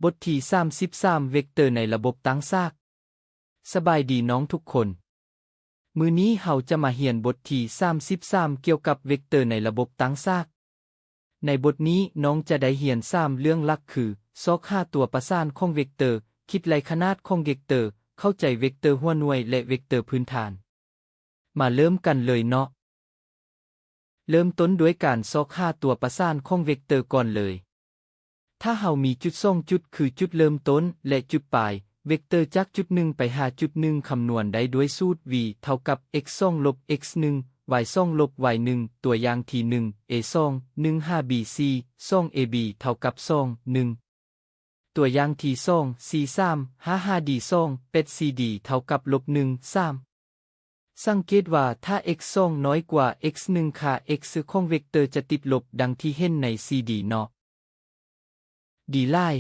ບົດທີສາມສິບສາມ ເວັກເຕີໃນລະບົບຕັ້ງສາກ. ສະບາຍດີນ້ອງທຸກຄົນ. ມື້ນີ້ເຮົາຈະມາຮຽນບົດທີສາມສິບສາມ ກ່ຽວກັບເວັກເຕີໃນລະບົບຕັ້ງສາກ. ໃນບົດນີ້ນ້ອງຈະໄດ້ຮຽນສາມເລື່ອງຫຼັກຄື ຊອກຫາຕົວປະສານຂອງເວັກເຕີ, ຄິດໄລ່ຂະໜາດຂອງເວັກເຕີ, ເຂົ້າໃຈເວັກເຕີຫົວໜ່ວຍ ແລະ ເວັກເຕີພື້ນຖານ. ມາເລີ່ມກັນເລີຍເນາະ. ເລີ່ມຕົ້ນດ້ວຍການຊອກຫາຕົວປະສານຂອງເວັກເຕີກ່ອນເລີຍ. ຖ້າເຮົາມີຈຸດສອງຈຸດ ຄືຈຸດເລີ່ມຕົ້ນ ແລະ ຈຸດປາຍ, ເວັກເຕີຈາກຈຸດໜຶ່ງໄປຫາຈຸດໜຶ່ງຄຳນວນໄດ້ດ້ວຍສູດ v ເທົ່າກັບ x ສອງ ລົບ x ໜຶ່ງ, y ສອງ ລົບ y ໜຶ່ງ. ຕົວຢ່າງທີໜຶ່ງ, a ສອງ ໜຶ່ງ ຫາ b ສີ່, ສອງ ab ເທົ່າກັບສອງ ໜຶ່ງ. ຕົວຢ່າງທີສອງ, c ສາມ ຫ້າ ຫາ d ສອງ, ແປດ c d ເທົ່າກັບລົບໜຶ່ງ ສາມ. ສັງເກດວ່າຖ້າ x ສອງ ນ້ອຍກວ່າ x ໜຶ່ງ, ຄ່າ x ຂອງເວັກເຕີຈະຕິດລົບ ດັ່ງທີ່ເຫັນໃນ ສີ່ດີ ເນາະ. ດີຫຼາຍ.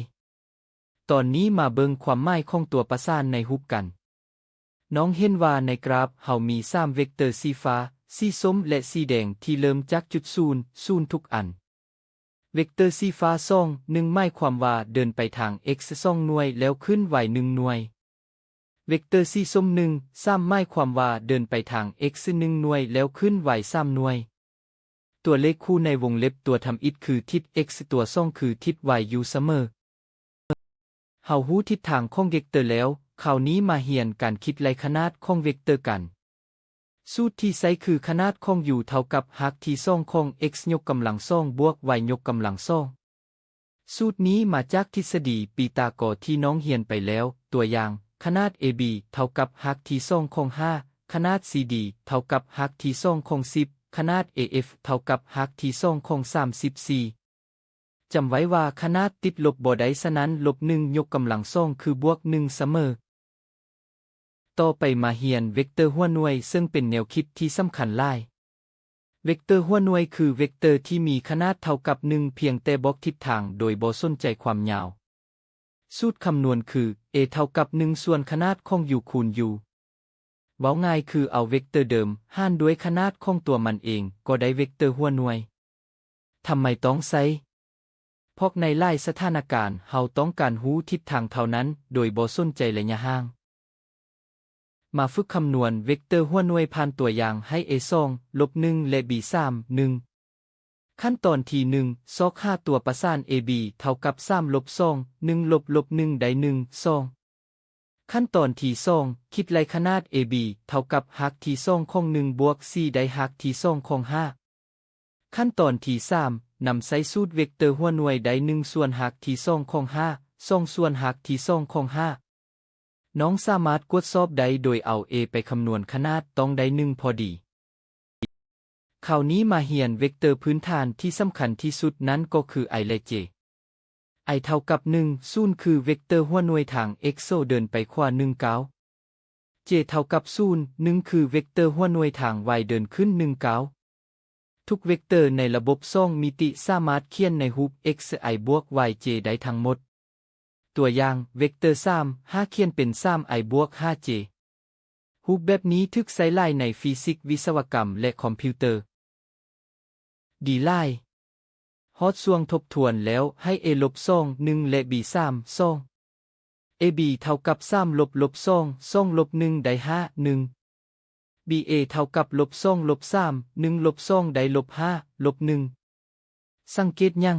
ຕອນນີ້ມາເບິ່ງຄວາມໝາຍຂອງຕົວປະສານໃນຮູບກັນ. ນ້ອງເຫັນວ່າໃນກຣາຟເຮົາມີສາມເວັກເຕີ ສີຟ້າ, ສີສົ້ມ ແລະ ສີແດງ ທີ່ເລີ່ມຈາກຈຸດສູນ ສູນ ທຸກອັນ. ເວັກເຕີສີຟ້າ ສອງ ໜຶ່ງ ໝາຍຄວາມວ່າເດີນໄປທາງ x ສອງໜ່ວຍ ແລ້ວຂຶ້ນ y ໜຶ່ງໜ່ວຍ. ເວັກເຕີສີສົ້ມ ໜຶ່ງ ສາມ ໝາຍຄວາມວ່າເດີນໄປທາງ x ໜຶ່ງໜ່ວຍ ແລ້ວຂຶ້ນ y ສາມໜ່ວຍ. ຕົວເລກຄູ່ໃນວົງເລັບຕົວທຳອິດຄືທິດ x, ຕົວຊ່ອງຄືທິດ y ຢູ່ສະເໝີ. ເຮົາຮູ້ທິດທາງຂອງເວັກເຕີແລ້ວ, ຄາວນີ້ມາຮຽນການຄິດໄລ່ຂະໜາດຂອງເວັກເຕີກັນ. ສູດທີ່ໃຊ້ຄືຂະໜາດຂອງ u ເທົ່າກັບຮາກທີສອງຂອງ x ຍົກກຳລັງສອງ ບວກ y ຍົກກຳລັງສອງ. ສູດນີ້ມາຈາກທິດສະດີປີຕາກໍທີ່ນ້ອງຮຽນໄປແລ້ວ. ຕົວຢ່າງ, ຂະໜາດ ab ເທົ່າກັບຮາກທີສອງຂອງຫ້າ, ຂະໜາດ cd ເທົ່າກັບຮາກທີສອງຂອງສິບ, ຂະໜາດ af ເທົ່າກັບຮາກທີສອງຂອງສາມສິບສີ່. ຈຳໄວ້ວ່າຂະໜາດຕິດລົບບໍ່ໄດ້, ສະນັ້ນ ລົບໜຶ່ງຍົກກຳລັງສອງຄືບວກໜຶ່ງສະເໝີ. ຕໍ່ໄປມາຮຽນເວັກເຕີຫົວໜ່ວຍ, ເຊິ່ງເປັນແນວຄິດທີ່ສຳຄັນຫຼາຍ. ເວັກເຕີຫົວໜ່ວຍຄືເວັກເຕີທີ່ມີຂະໜາດເທົ່າກັບໜຶ່ງ ພຽງແຕ່ບອກທິດທາງໂດຍບໍ່ສົນໃຈຄວາມຍາວ. ສູດຄຳນວນຄື a ເທົ່າກັບໜຶ່ງສ່ວນຂະໜາດຂອງ u ຄູນ u. ເວົ້າງ່າຍຄືເອົາເວັກເຕີເດີມຫານດ້ວຍຂະໜາດຂອງຕົວມັນເອງ ກໍໄດ້ເວັກເຕີຫົວໜ່ວຍ. ທຳໄມຕ້ອງໃຊ້? ເພາະໃນຫຼາຍສະຖານະການ ເຮົາຕ້ອງການຮູ້ທິດທາງເທົ່ານັ້ນ ໂດຍບໍ່ສົນໃຈໄລຍະຫ່າງ. ມາຝຶກຄຳນວນເວັກເຕີຫົວໜ່ວຍຜ່ານຕົວຢ່າງໃຫ້ a ສອງ ລົບໜຶ່ງ ແລະ b ສາມ ໜຶ່ງ. ຂັ້ນຕອນທີໜຶ່ງ ຊອກຫາຕົວປະສານ ab ເທົ່າກັບສາມລົບສອງ ໜຶ່ງລົບລົບໜຶ່ງ ໄດ້ໜຶ່ງ ສອງ. ຂັ້ນຕອນທີສອງ ຄິດໄລ່ຂະໜາດ ab ເທົ່າກັບຮາກທີສອງຂອງໜຶ່ງບວກສີ່ ໄດ້ຮາກທີສອງຂອງຫ້າ. ຂັ້ນຕອນທີສາມ ນຳໃຊ້ສູດເວັກເຕີຫົວໜ່ວຍ ໄດ້ໜຶ່ງສ່ວນຮາກທີສອງຂອງຫ້າ, ສອງສ່ວນຮາກທີສອງຂອງຫ້າ. ນ້ອງສາມາດກວດສອບໄດ້ໂດຍເອົາ a ໄປຄຳນວນຂະໜາດ ຕ້ອງໄດ້ໜຶ່ງພໍດີ. ຄາວນີ້ມາຮຽນເວັກເຕີພື້ນຖານທີ່ສຳຄັນທີ່ສຸດ ນັ້ນກໍຄື i ແລະ j. i ເທົ່າກັບໜຶ່ງ, ສູນ ຄືເວັກເຕີຫົວໜ່ວຍທາງ x ເດີນໄປຂວາໜຶ່ງກ້າວ. j ເທົ່າກັບສູນ, ໜຶ່ງ ຄືເວັກເຕີຫົວໜ່ວຍທາງ y ເດີນຂຶ້ນໜຶ່ງກ້າວ. ທຸກເວັກເຕີໃນລະບົບສອງມິຕິສາມາດຂຽນໃນຮູບ x, i ບວກ y, j ໄດ້ທັງໝົດ. ຕົວຢ່າງ, ເວັກເຕີສາມ ຫ້າ ຂຽນເປັນສາມ i ບວກຫ້າ j. ຮູບແບບນີ້ຖືກໃຊ້ຫຼາຍໃນຟີຊິກ, ວິສະວະກຳ ແລະ ຄອມພິວເຕີ. ດີຫຼາຍ. ຮອດຊ່ວງທົບທວນແລ້ວ, ໃຫ້ a ລົບສອງ ໜຶ່ງ ແລະ b ສາມ ສອງ. ab ເທົ່າກັບສາມລົບລົບສອງ ສອງລົບໜຶ່ງ ໄດ້ຫ້າ ໜຶ່ງ. ba ເທົ່າກັບລົບສອງລົບສາມ ໜຶ່ງລົບສອງ ໄດ້ລົບຫ້າ ລົບໜຶ່ງ. ສັງເກດຫຍັງ?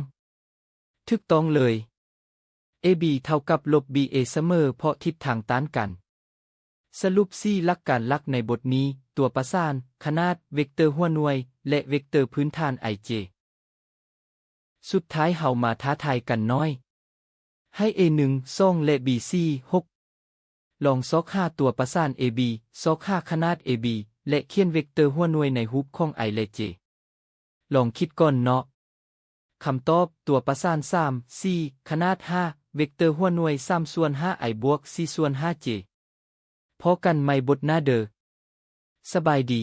ຖືກຕ້ອງເລີຍ. ab ເທົ່າກັບລົບ ba ສະເໝີ ເພາະທິດທາງຕ້ານກັນ. ສະຫຼຸບສີ່ຫຼັກການຫຼັກໃນບົດນີ້, ຕົວປະສານ, ຂະໜາດ, ເວັກເຕີຫົວໜ່ວຍ ແລະ ເວັກເຕີພື້ນຖານ i j. ສຸດທ້າຍເຮົາມາທ້າທາຍກັນໜ້ອຍ. ໃຫ້ a ໜຶ່ງ ສອງ ແລະ b ສີ່ ຫົກ. ລອງຊອກຫາຕົວປະສານ ab, ຊອກຫາຂະໜາດ ab ແລະ ຂຽນເວັກເຕີຫົວໜ່ວຍໃນຮູບຂອງ i ແລະ j. ລອງຄິດກ່ອນເນາະ. ຄຳຕອບ, ຕົວປະສານ ສາມ ສີ່, ຂະໜາດ ຫ້າ, ເວັກເຕີຫົວໜ່ວຍ ສາມສ່ວນຫ້າ i ບວກ ສີ່ສ່ວນຫ້າ j. ພໍ້ກັນໃໝ່ບົດໜ້າເດີ. ສະບາຍດີ.